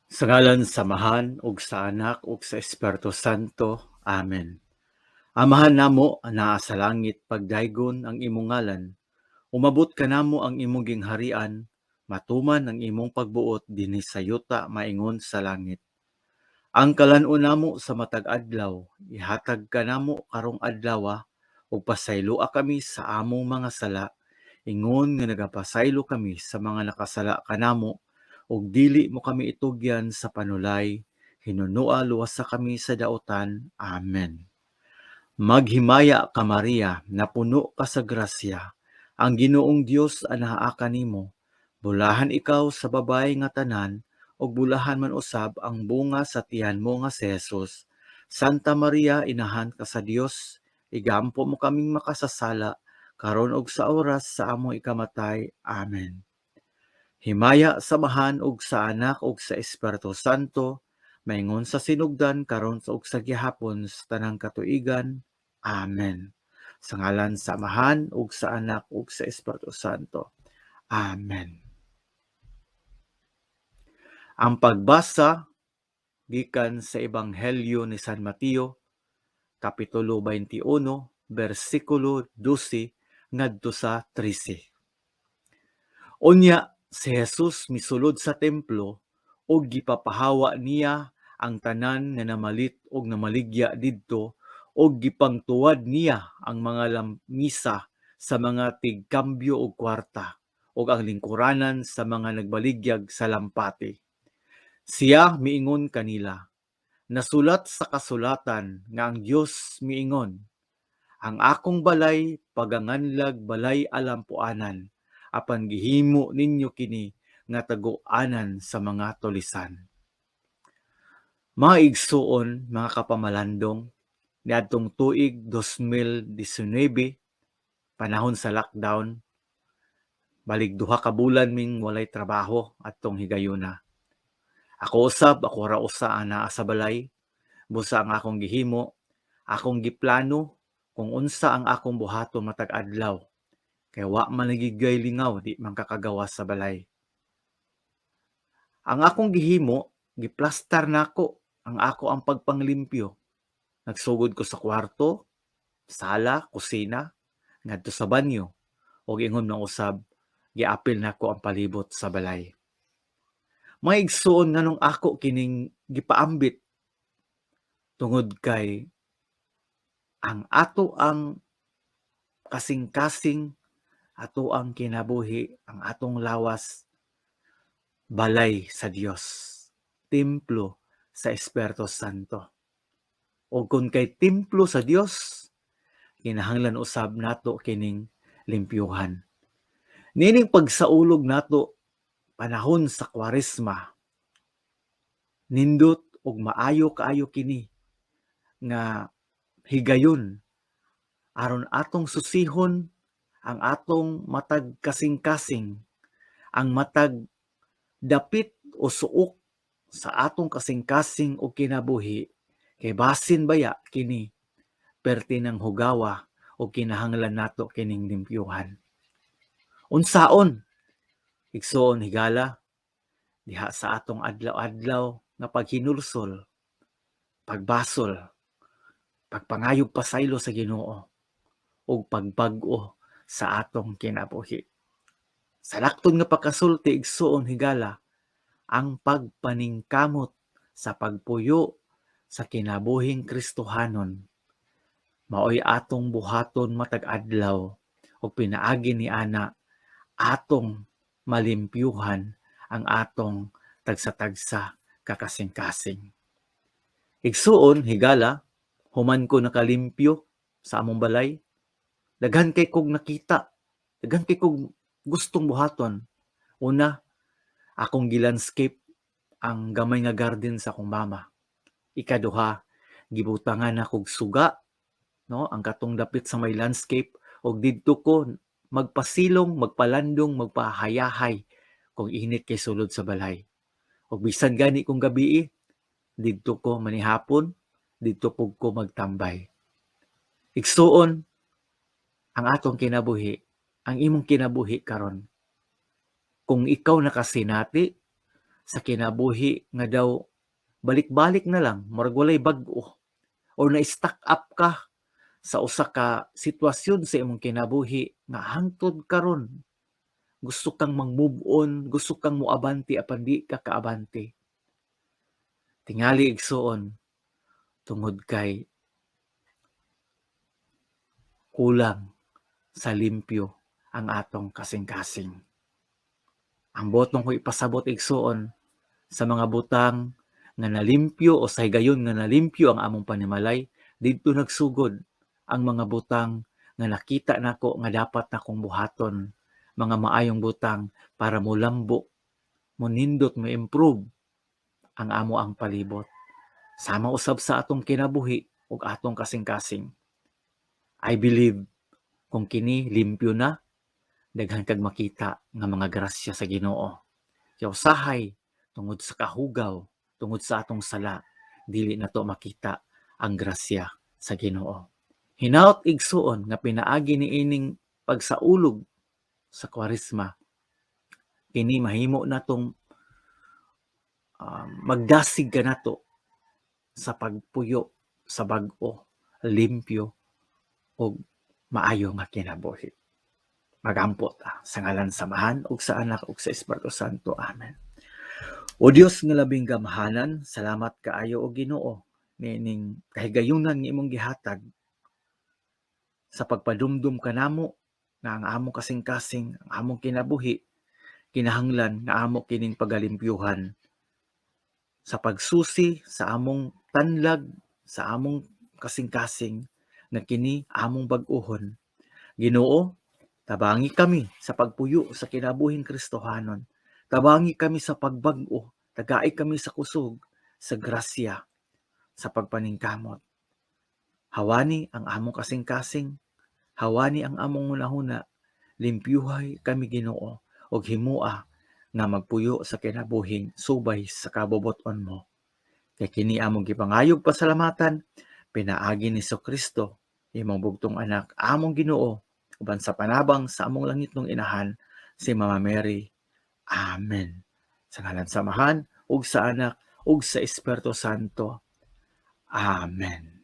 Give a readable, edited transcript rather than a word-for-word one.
Sa ngalan sa Amahan ug sa Anak ug sa Espiritu Santo. Amen. Amahan namo anaa sa langit, pagdaygon ang imong ngalan. Umabot kanamo ang imong gingharian, matuman ang imong pagbuot dinhi sa yuta maingon sa langit. Ang kalan-on namo sa matag adlaw, ihatag kanamo karong adlawa ug pasayloa kami sa among mga sala, ingon nga nagapasaylo kami sa mga nakasala kanamo, ug dili mo kami itugyan sa panulay, hinunua luwasa kami sa dautan. Amen. Maghimaya ka, Maria, napuno ka sa grasya. Ang Ginoong Dios anaa kanimo. Bulahan ikaw sa babaye nga tanan, ug bulahan man usab ang bunga sa tiyan mo nga si Jesus. Santa Maria, Inahan ka sa Dios, igampo mo kaming makasasala, karon ug sa oras sa among ikamatay. Amen. Himaya sa Amahan ug sa Anak ug sa Espiritu Santo, maingon sa sinugdan, karon ug sa gihapon, sa tanang katuigan. Amen. Sa ngalan sa Amahan ug sa Anak ug sa Espiritu Santo. Amen. Ang pagbasa gikan sa Ebanghelyo ni San Mateo, kapitulo 21, bersikulo 12 ngadto sa 13. Unya si Jesus misulod sa templo ug gipapahawa niya ang tanan nga namalit og namaligya didto, ug gipangtuwad niya ang mga lamisa sa mga tigkambyo og kwarta ug ang lingkuranan sa mga nagbaligyag sa lampati. Siya miingon kanila, "Nasulat sa kasulatan nga ang Dios miingon, 'Ang akong balay paganganlag balay alampuanan,' apan gihimo ninyo kini nga taguanan sa mga tulisan." Mga igsuon, mga kapamalandong, niadtong tuig 2019, panahon sa lockdown, balig 2 ka bulan ming walay trabaho atong higayuna. Ako usab, ako ra usa ang naa sa balay, busa ang akong gihimo, akong giplano kung unsa ang akong buhaton matag adlaw. Kay wa man nagigay lingaw, di man kakagawas sa balay. Ang akong gihimo, giplastar nako ang ako ang pagpanglimpyo. Nagsugod ko sa kwarto, sala, kusina, ngadto sa banyo, ug ingon man usab giapil nako ang palibot sa balay. Mga igsuon, nganong ako kining gipaambit? Tungod kay ang ato ang kasing-kasing, ato ang kinabuhi, ang atong lawas, balay sa Dios, templo sa Espiritu Santo. O kung kay templo sa Dios, kinahanglan usab nato kining limpyuhan. Nining pagsaulog nato panahon sa Kwaresma, nindot og maayo kaayo kini nga higayon aron atong susihon ang atong matag kasing-kasing, ang matag dapit o suok sa atong kasing-kasing o kinabuhi, kay basin baya kini perti ng hugawa o kinahanglan nato kining limpyuhan. Unsaon, igsuon, higala? Diha sa atong adlaw-adlaw nga paghinulsol, pagbasol, pagpangayog pasaylo sa Ginoo ug pagbag-o sa atong kinabuhi. Sa lakton nga pagkasulti, igsuon, higala, ang pagpaningkamot sa pagpuyo sa kinabuhing Kristohanon maoy atong buhaton matag adlaw, ug pinaagi ni ana atong malimpyuhan ang atong tagsa-tagsa kakasing-kasing. Igsuon, higala, human ko nakalimpyo sa among balay, daghan kay kog nakita, daghan kay kog gustong buhaton. Una, akong gilandscape ang gamay nga garden sa akong mama. Ikaduha, gibutangan nakog suga, no, ang katong dapit sa may landscape, ug didto ko magpasilong, magpalandong, magpahayahay kung init kay sulod sa balay. Ug bisan gani kung gabii, didto ko manihapon, didto pug ko magtambay. Igsuon, ang atong kinabuhi, ang imong kinabuhi karon, kung ikaw nakasinati sa kinabuhi nga daw balik-balik na lang, murag walay bag-o, or na-stuck up ka sa usa ka sitwasyon sa imong kinabuhi nga hangtod karon gusto kang mag-move on, gusto kang moabante apan di ka kaabante? Tingali, igsuon, tungod kay kulang sa limpyo ang atong kasing-kasing. Ang botong ko ipasabot, igsuon, sa mga butang nga nalimpyo o sa higayon nga nalimpyo ang among panimalay, didto nagsugod ang mga butang nga nakita nako nga dapat nakong buhaton, mga maayong butang para molambo, monindot, mo-improve ang amo ang palibot. Sama usab sa atong kinabuhi ug atong kasing-kasing. I believe kung kini limpyo na, daghan kag makita nga mga grasya sa Ginoo. Kaya usahay tungod sa kahugaw, tungod sa atong sala, dili nato makita ang grasya sa Ginoo. Hinaot, igsuon, nga pinaagi niining pagsaulog sa Kwaresma, kini mahimo natong magdasig kanato sa pagpuyo sa bag-o, limpyo ug maayo nga kinabuhi. Magampo ta sa ngalan sa Amahan ug sa Anak ug sa Espiritu Santo. Amen. O Dios nga labing gamhanan, salamat kaayo, o Ginoo, niining kahigayunan nga imong gihatag sa pagpadumdum kanamo nga ang among kasing-kasing, ang among kinabuhi, kinahanglan nga amo kining pagalimpyuhan sa pagsusi sa among tanlag, sa among kasing-kasing nga kini among bag-ohon. Ginoo, tabangi kami sa pagpuyo sa kinabuhing Kristohanon. Tabangi kami sa pagbag-o, tagai kami sa kusog, sa grasya, sa pagpaningkamot. Hawani ang among kasing-kasing, hawani ang among hunahuna, limpyuhay kami, Ginoo, ug himua nga magpuyo sa kinabuhing subay sa kabubut-on mo. Kay kini among gipangayog pasalamatan pinaagi ni Kristo, imong bugtong anak, among Ginoo, uban sa panabang sa among langitnong inahan, si Mama Mary. Amen. Sa ngalan sa Amahan ug sa Anak ug sa Espiritu Santo. Amen.